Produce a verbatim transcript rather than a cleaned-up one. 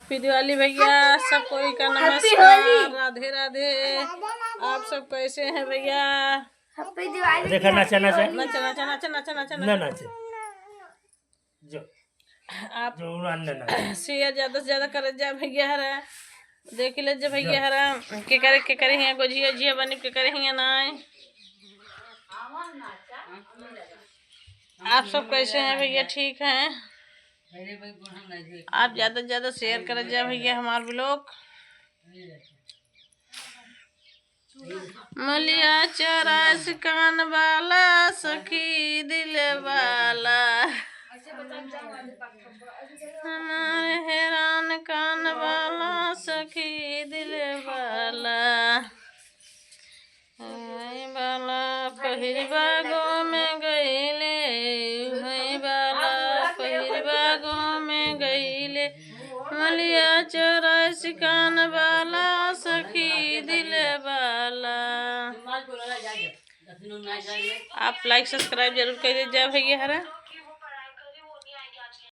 Happy दिवाली भैया, सब कोई का Happy नमस्कार, होली। राधे राधे। आप सब कैसे हैं भैया? Happy दिवाली। देखा, नाचे, नाचे। नाचे, नाचे, नाचे, नाचे, नाचे। ना नाचे। जो। आप जो उड़ान ना नाचे। Share ज्यादा से ज्यादा करे जा भैया हरा। देख ले जे भैया जो। हरा, के करे, के करे हियाँ गोजिया, जिया बनी, के करे हियाँ नाय। आप सब कैसे हैं भैया? ठीक हैं? आप ज्यादा से ज्यादा share करे जा भैया हमार vlog। मलिया चौरास कान वाला सखी दिल वाला, हमारे हैरान कान वाला सखी दिल वाला। है बाला पहिरबा गो में गईले, है बाला पहिरबा गो में गईले, मलिया चौरास कान वाला सखी दिल वाला। आप like subscribe जरूर कर दे जा भैया हरा।